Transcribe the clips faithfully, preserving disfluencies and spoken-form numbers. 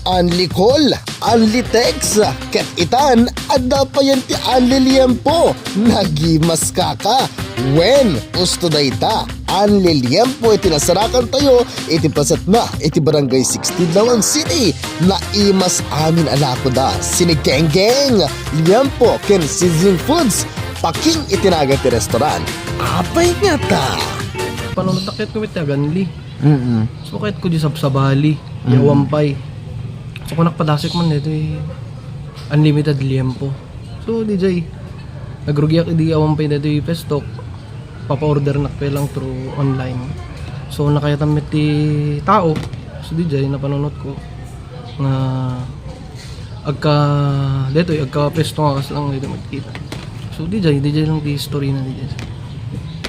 Unli call, unli text, ket itan, adda payen ti unli liempo. Nagimaskaka. Wen, usto dayta, unli liempo iti nasarakantayo iti pasetna iti Barangay sixteen, Laoan City. Naimas amin a lakoda, sinigenggeng, liempo, ken sizzling foods. Paking iti nagan ti restaurant. Apay ngata? Panunot a kayatko met ti aganli. Mm-mm. So, kayatko di sabsabali, Mm. yawan pay. So, kunak padasek man daytoy unlimited liempo. So, D J, nagrugiak idi awan pay daytoy Pestok. Papa-ordernak pay lang through online. So, nakayatan met ti tao. So, D J, napanunotko nga agka, daytoy, agka Pesto nga kas lang daytoy magkita. So, D J, D J lang ti istorina, D J.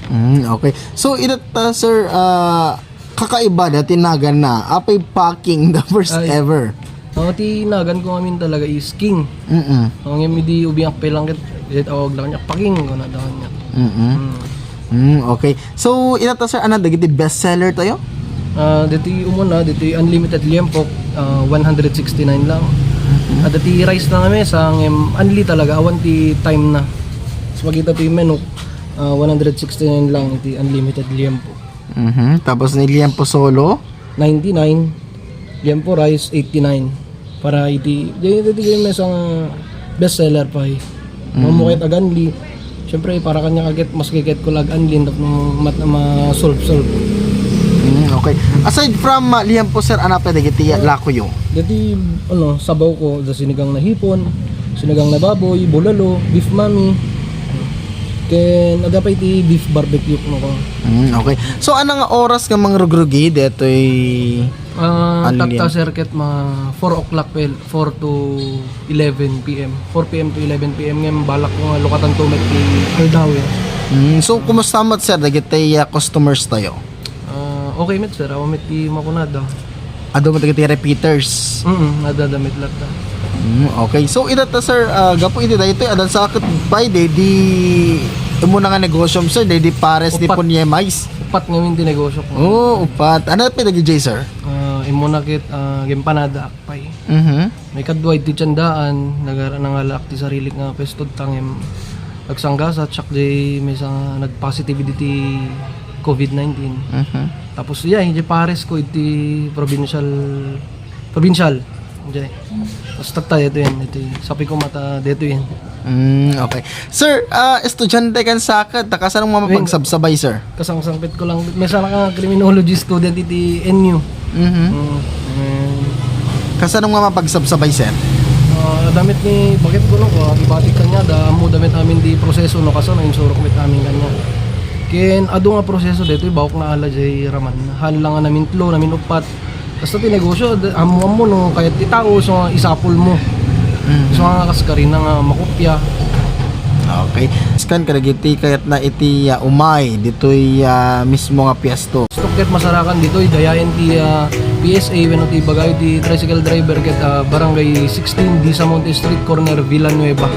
Mm, okay. So, ita ta, sir, ah, kakaiba da ti naganna. Apay Paking, the first Ay. ever. Oo, ti naganko ngamin talaga is King. Mm-mm. Ngem idi ubiak pay lang ket, ket awag lang niya, Paking, kuna da kaniak. Mm-mm. Mm. Mm, okay. So, ita ta, sir, ania dagiti best seller tayo? Ah, ditoy umuna, ditoy unlimited liempo, ah, one hundred sixty-nine lang. Mm-hmm. Adda ti rice na nga mesa, ngem unli talaga, awan ti time na. So, makita ti menu, ah, one hundred sixty-nine lang iti unlimited liempo. Mhm. Tapos ni liempo solo? Ninety-nine, liempo rice, eighty-nine. Para iti, di, di, di, may isang best seller pay. Mm. Mo ket aganli. Siyempre, para kanya kaget, mas kiket ko lag anli, tapno mat-, ma-solve-solve. Mm, okay. Aside from, ah, liempo, sir, ania pay dagiti lakoyo? Dati, ano, sabaw ko, da sinigang na hipon, sinigang na baboy, bulalo, beef mami. Ken, adda pay ti beef barbecue, no, ko. Mm, okay. So, ania nga oras nga mangrugrugi detoy Ah, Unli. Tatta, sir, ket mga four o'clock, well, four to eleven P M. Four P M to eleven P M ngem balak ko nga lukatanto met ti aldaw, eh. Mm, so, kumusta met, sir, dagiti, ah, customers tayo? Ah, okay met, sir. Awan met ti makunada. Adu met dagiti repeaters? Mm, adda, adda met latta. Mm, okay. So, ita ta, sir, ah, gapu iti daytoy, adda sa ket pay, di, di, umuna nga negosyo, sir, di, di pares, di Upat. Punyemais. Upat ngamin ti negosyo ko. Oo, upat. Ania pay dagiti, sir? Ah, immuna ket, ah, gimpanada pay. Mhm. Maikadua iti tiendaan, nagar-, nangalaak ti sarilik nga pwesto ta ngem agsanggasat, siak di maysa nga nagpositive iti covid nineteen. Mhm. Tapos, yeah, iti pares ko iti provincial, provincial. Iti, tapos tatta, ito yan, iti, sabi ko mata, dito yan. Mm, okay. Sir, ah, estudyante kan sa ket, ta kasano nga Wing. Mapagsabsabay, sir? Kasangsangpet ko lang. Maysa nga criminology student iti N U. Mhm. Mm, mm. Kasano nga mapagsabsabay, sir? Ah, adda met ni, bakit ko, no, ah, ibatik kanya, da, ammoda met amin di proseso, no, kasano, insurok met amin kanya. Ken, adu nga proseso, dito, bawok nga ala, jay raman. Haan lang nga namintlo, naminuppat. Basta ti negosyo, da-, ammo-ammo no kayat ti tao, so nga isapul mo. Mm. So nga kas karina nga makopia. Okay. Scan kadagiti kayatna iti, ah, umay, ditoy, ah, mismo nga pwesto. Stock ket masarakan ditoy, dayaen ti, ah, P S A wenno ti ibagayo ti tricycle driver ket, ah, Barangay sixteen, Disa Monte Street, corner Villanueva.